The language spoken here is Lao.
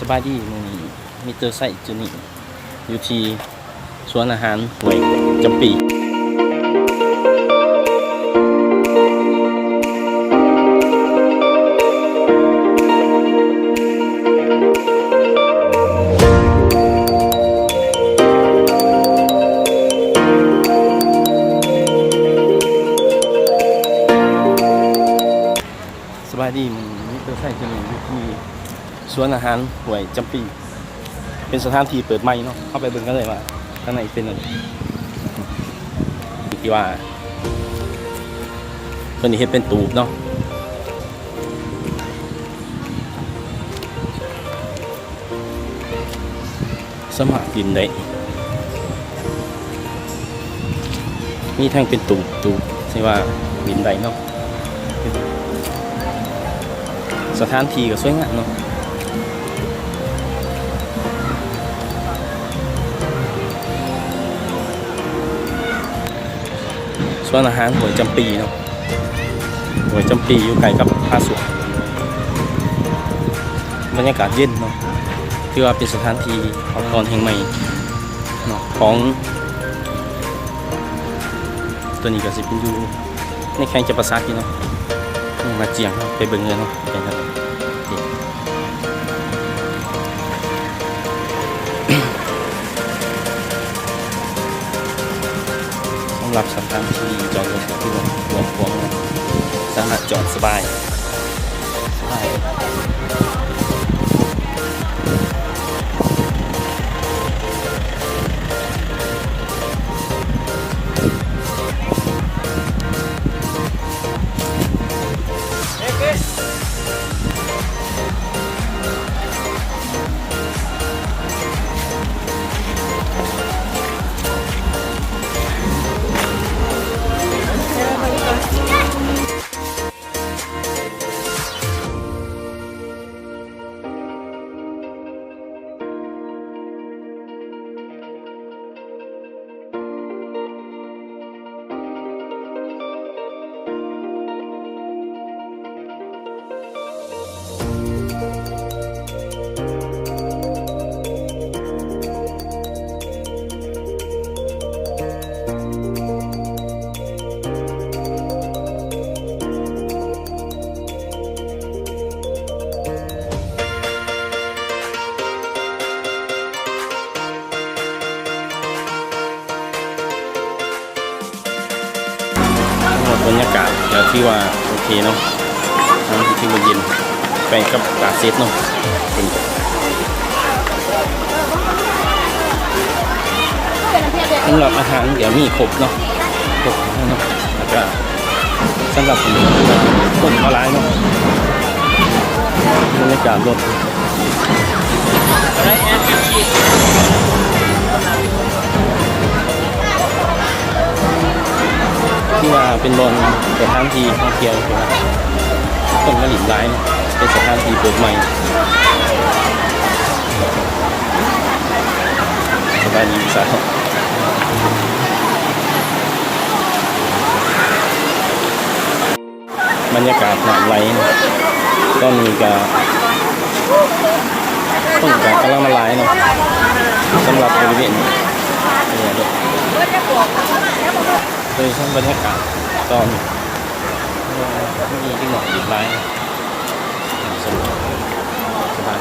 ສະບາຍດີ ມື້ນີ້ມິສເຕີໄຊຈຸນີ້ ຢູ່ທີ່ສວນອາຫານຫ້ວຍຈຳປີ. ສະບາຍດີ ມື້ນີ້ມິສເຕີໄຊຈະມີຢູ່ທີ່ສວນອາຫານຫ້ວຍຈຳປີ ເປັນສະຖານທີ່ເປີດໃໝ່ເນາະ. ເຮົາໄປເບິ່ງກັນເລີຍວ່າຂ້າງໃນເປັນແນວໃດ ທີ່ວ່າເພິ່ນເຮັດເປັນຕູບເນາະ. ສາມາດຫຼິ້ນໄດ້ ມີທັງເປັນຕູບ ຕູບທີ່ວ່າຫຼິ້ນໄດ້ເນາະ. ສະຖານທີ່ກໍສວຍງາມເນາະ. ສວນອາຫານຫ້ວຍຈຳປີເນາະ, ຫ້ວຍຈຳປີຢູ່ໃກ້ກັບຜາສວນ. ບັນຍາກາດເຢັນເນາະ, ຖືວ່າເປັນສະຖານທີ່ພັກຜ່ອນແຫ່ງໃໝ່ເນາະ ຂອງ ຕົວນີ້ກໍຊິເປັນຢູ່ ໃນແຂວງຈຳປາສັກນີ້ເນາະ, ເມືອງນາຈຽງເນາະ. ໄປເບິ່ງເລີຍເນາະ ໄປເລີຍ. ສຳລັບສະຖານທີ່ຈອດລົດກໍຖືວ່າກວ້າງຂວາງເນາະ, ສາມາດຈອດສະບາຍ. ບັນຍາກາດກໍຖືວ່າໂອເຄເນາະ, ນ້ຳທີ່ຖືວ່າເຢັນ ໃກ້ກັບກາເຊັດເນາະ. ສຳລັບອາຫານກໍມີຄົບເນາະ, ຄົບເນາະ. ແລ້ວກໍສຳລັບຄົນກໍຫຼາຍເນາະ. ບັນຍາກາດລົດ ທີ່ວ່າເປັນບ່ອນສະຖານທີ່ທ່ອງທ່ຽວ ຄົນມາຫຼິ້ນຫຼາຍເນາະ, ເປັນສະຖານທີ່ເປີດໃໝ່. ສະບາຍດີສາວ. ບັນຍາກາດນ້ຳໄຫຼ ຕອນນີ້ກະຄົນກະກຳລັງມາຫຼາຍເນາະ ສຳລັບບໍລິເວນນີ້ເນາະ. ໂດຍສະເພາະບັນຍາກາດຕອນນີ້ ມີເດັກນ້ອຍອີກຫຼາຍ ສະບາຍ.